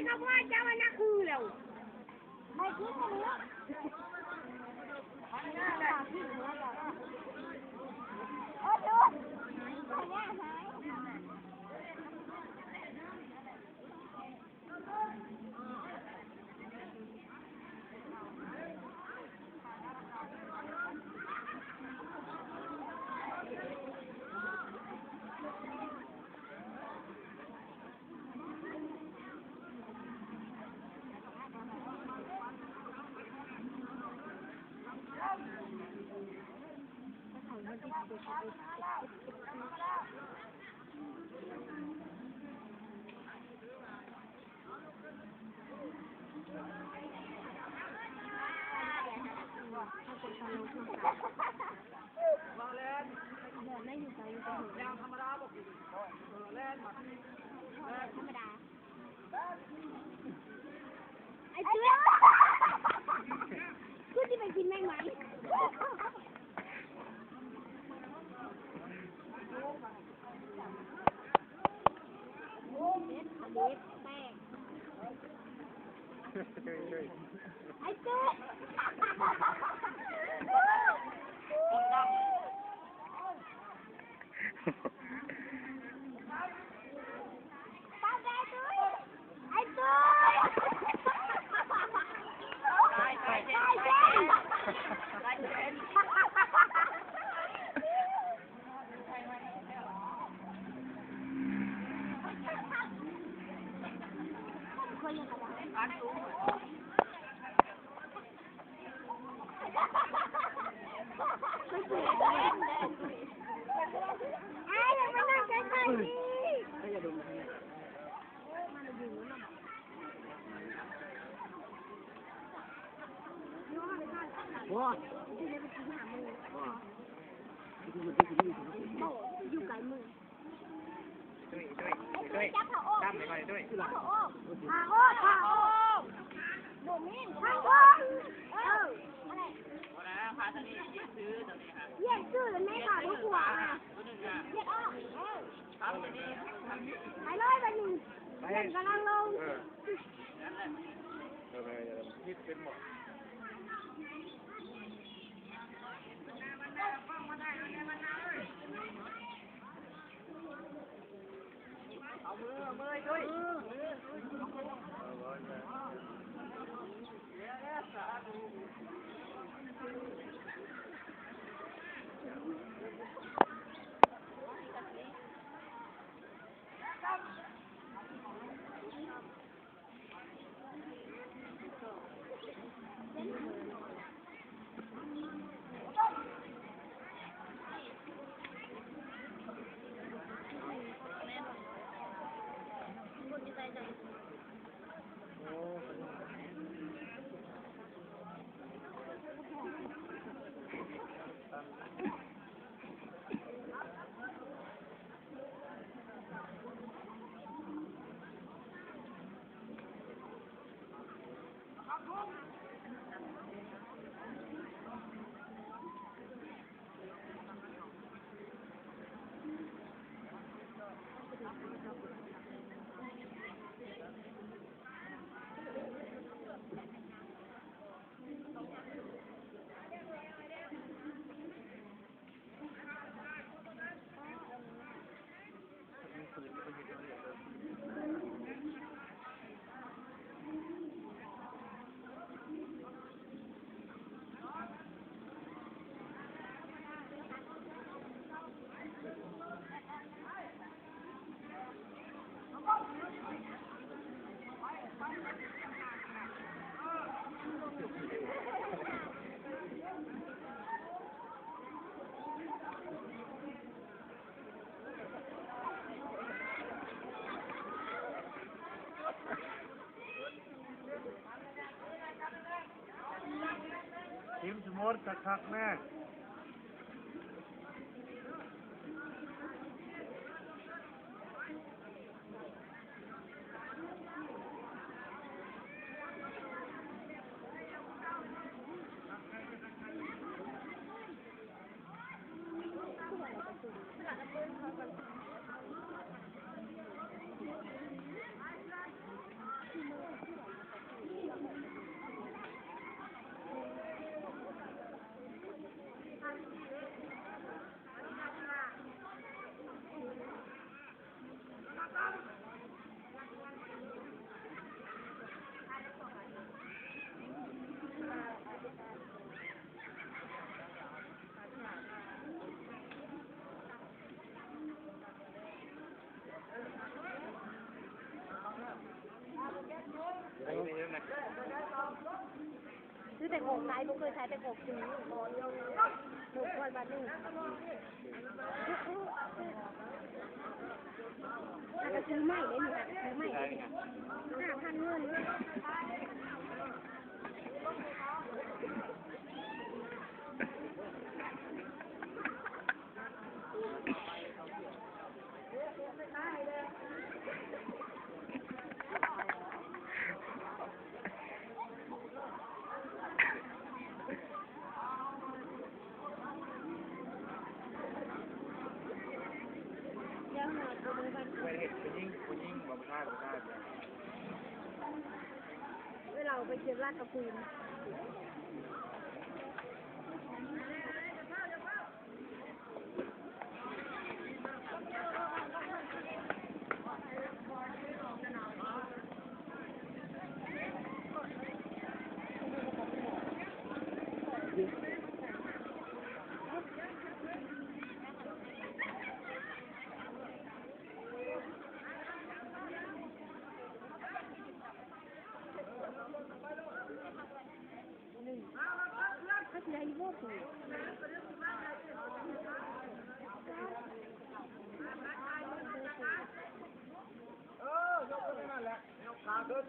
ເຈົ້າວ່ານັກຄືແລ້ວ ໄປກິນອັນນີ້ ໂອ້ໂຫ ໄປແລ້ວຫາຍ. ທຳມະດາ ໄອ້ເສືອ ກູຊິໄປກິນແມງໄມ້. ເດັດ ເດັດ ແປກ ໄອ້ເສືອ ບໍ່ ບໍ່ ຢູ່ໃກ້ມື. ຕຸ້ຍ ຕຸ້ຍ ຕຸ້ຍ ຈັບຜ້າອ້ອມ ຕັ້ມໄປກ່ອນ ຕຸ້ຍ ຈັບຜ້າອ້ອມ ຜ້າອ້ອມ ຜ້າອ້ອມ ບໍ່ມີຜ້າອ້ອມ ເອີ ນັ້ນແຫຼະ ບໍ່ໄດ້ ຜ້າຕົວນີ້ ຢຽດຊື່ຕົວນີ້ ຢຽດຊື່ແລ້ວແມ່ ຜ້າຕົວຂວາ ຕົວໜຶ່ງ ຢຽດອອກ ເອີ ໄປເລີຍ ໄປໜຶ່ງ ເອີ ເອີ ນັ້ນແຫຼະ ເອີ ເອີ ເອີ ເຮັດເປັນບໍ່? ເອົາມື ເອົາມື ເອົາມື ເອົາມື ເອົາມື ສາທຸ. ທີມສະໝົດ ຄັກໆ ແນ່. ອອກຂາຍ ບໍ່ເຄີຍຂາຍ ໄປອອກຊື້ ໜຸ່ມກ່ອນບາດນີ້ ຫາກະຊື້ໃໝ່ເດ້ນີ້ ຫາກະຊື້ໃໝ່ ຫ້າພັນເງິນ. ເຮັດຜູ້ຍິງ ຜູ້ຍິງບໍ່ ຜູ້ຊາຍ ຜູ້ຊາຍ. ເວລາໄປເກັບລາດກະປູນ. ເອີ ຍົກຂຶ້ນນັ້ນແຫຼະ ຍົກຂາຂຶ້ນ.